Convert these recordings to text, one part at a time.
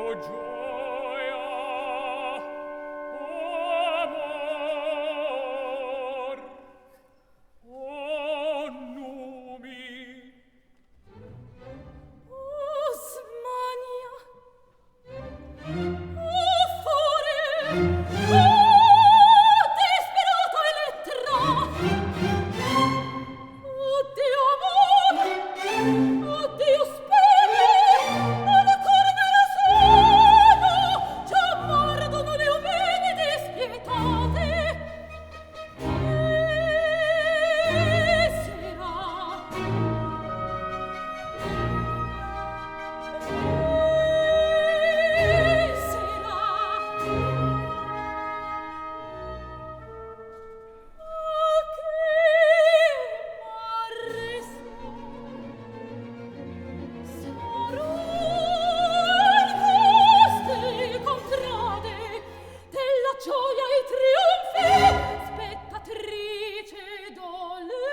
Gioia, o amor, o numi! O smania! O fure! O disperata Elettra! Oddio amor! Oddio speme! Ancor me la sono! Già m'ardono le vene dispietate! Che sera? Che sera? A che m'arresto? Sarò in queste contrade della gioia i trionfi spettatrice dolente.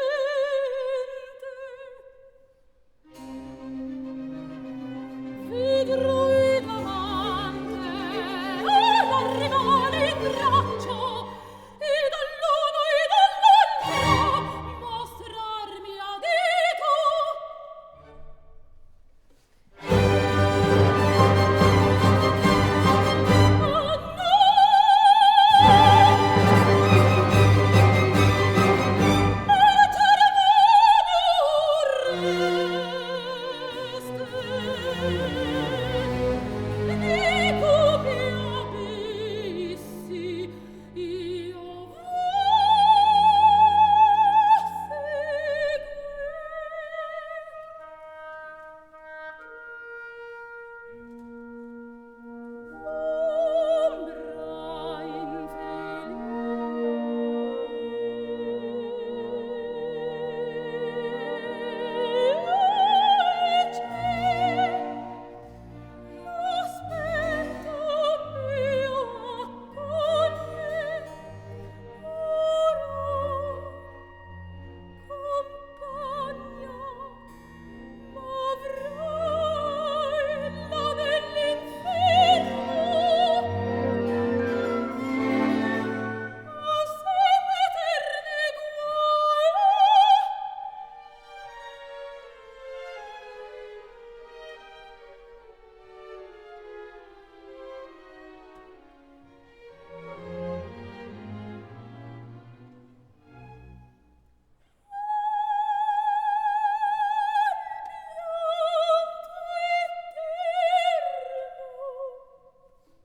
Vedrò